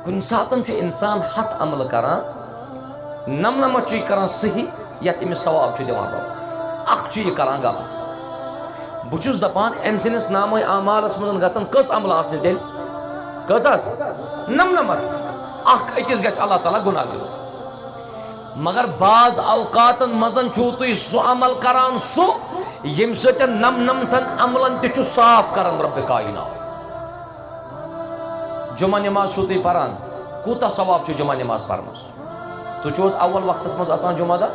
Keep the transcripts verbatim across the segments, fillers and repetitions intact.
کُنہِ ساتَن چھُ اِنسان ہَتھ عملہٕ کران، نَمنَمَتھ چھُ یہِ کران صحیح، یَتھ أمِس ثواب چھُ دِوان رۄب۔ اَکھ چھُ یہِ کران غلط۔ بہٕ چھُس دَپان، أمۍ سٕنٛدِس نامَے اعمالَس منٛز گژھن کٔژ عملہٕ آسنہِ تیٚلہِ؟ کٔژ حظ؟ نَمنَمَتھ۔ اَکھ أکِس گژھِ اللہ تعالیٰ گُناہ دیُن۔ مگر بعض اوقاتن منٛز چھُو تُہۍ سُہ عمل کران، سُہ ییٚمہِ سۭتۍ نَمنَمتھن عملن تہِ چھُ صاف کران رۄبِ کائنات۔ جمعہ نماز چھُو تُہۍ پران، کوٗتاہ ثواب چھُ جمعہ نماز پرنس؟ تُہۍ چھِو حظ اول وقتس منٛز اژان جمعہ دۄہ؟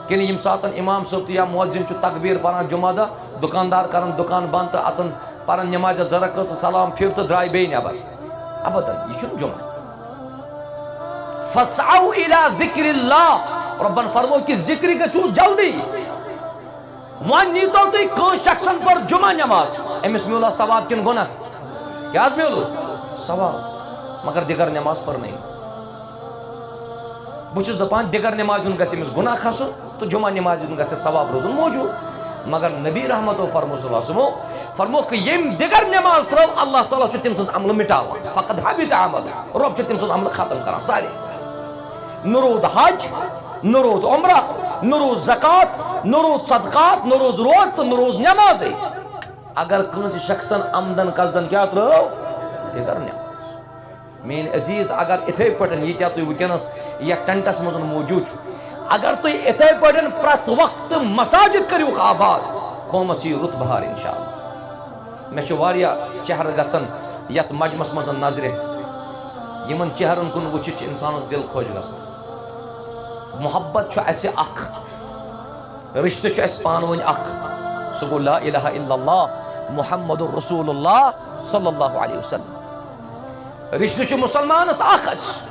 کِنہٕ ییٚمہِ ساتن امام صٲب تہٕ یا مؤذن چھُ تکبیر پران جمعہ دۄہ، دُکاندار کران دُکان بند تہٕ اژان پران نمازِ زٕ رکعت، سلام پھِر تہٕ درٛاے بیٚیہِ نٮ۪بر؟ ابداً، یہِ چھُنہٕ جمعہ۔ فسعوا الی ذکر اللہ، رۄبن فرمو کہِ ذکرِ گژھِو جلدی۔ وۄنۍ نیٖتو تُہۍ کٲنٛسہِ شخصن پٔر جمعہ نماز، أمِس میوٗلا ثواب کِنہٕ گۄناہ؟ کیٛاہ حظ میوٗلُس؟ ثواب۔ مگر دِگر نماز پٔر نہٕ أمۍ۔ بہٕ چھُس دَپان، دِگر نمازِ ہُنٛد گژھِ أمِس گۄناہ کھسُن تہٕ جمعہ نمازِ ہُنٛد گژھِ ثواب روزُن موجود۔ مگر نبی رحمتو فرمو صلی اللہ علیہ وسلمو فرمووُکھ، ییٚمۍ دِگر نماز ترٲو، اللہ تعالیٰ چھُ تٔمۍ سٕنٛز عملہٕ مٹاوان۔ فقد حبط عمل، رۄب چھُ تٔمۍ سُنٛد عملہٕ ختم کران سارے۔ نہ روٗد حج، نہ روٗد عمرہ، نہ روٗد زکوٰۃ، نہ روٗد صدقات، نہ روٗد روزٕ تہٕ نہ روٗز نمازے۔ اگر کٲنٛسہِ شخصن عمدن قصدن کیٛاہ ترٲو؟ دِگر نماز۔ میٲنۍ عزیز، اگر اِتھے پٲٹھۍ ییٖتیٛاہ تُہۍ وٕنکیٚنس یتھ ٹینٹس منٛز موجود چھِو، اگر تُہۍ اِتھے پٲٹھۍ پرٛٮ۪تھ وقتہٕ مساجد کٔرِو آباد، قومس یی رُت بہار انشاءاللہ۔ مےٚ چھِ واریاہ چہرٕ گژھان یتھ مجمس منٛز نظرِ، یِمن چہرن کُن وٕچھِتھ چھُ انسانس دِل خۄش گژھان۔ محبت چھُ اسہِ اکھ، رشتہٕ چھُ اسہِ پانہٕ ؤنۍ اکھ، سُہ گوٚو لا الہ الا اللہ محمد رسول اللہ صلی اللہ علیہ وسلم۔ رشتہٕ چھُ مسلمانس اکھ اسہِ۔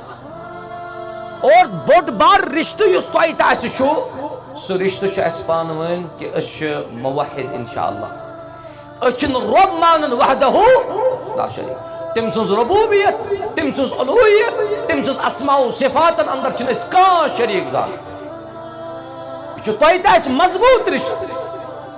اور بوٚڑ بار رشتہٕ یُس تۄہہِ تہٕ اسہِ چھُ، سُہ رشتہٕ چھُ اسہِ پانہٕ ؤنۍ کہِ أسۍ چھِ موحد انشاءاللہ۔ أسۍ چھِنہٕ رۄب مانان وحدہ لا شریک۔ تٔمۍ سٕنٛز ربوبیت، تٔمۍ سٕنٛز الوہیت، تٔمۍ سٕنٛز اسماء و صفاتن اندر چھِنہٕ أسۍ کانٛہہ شریک زانان۔ یہِ چھُ تۄہہِ تہٕ اسہِ مضبوٗط رشتہٕ۔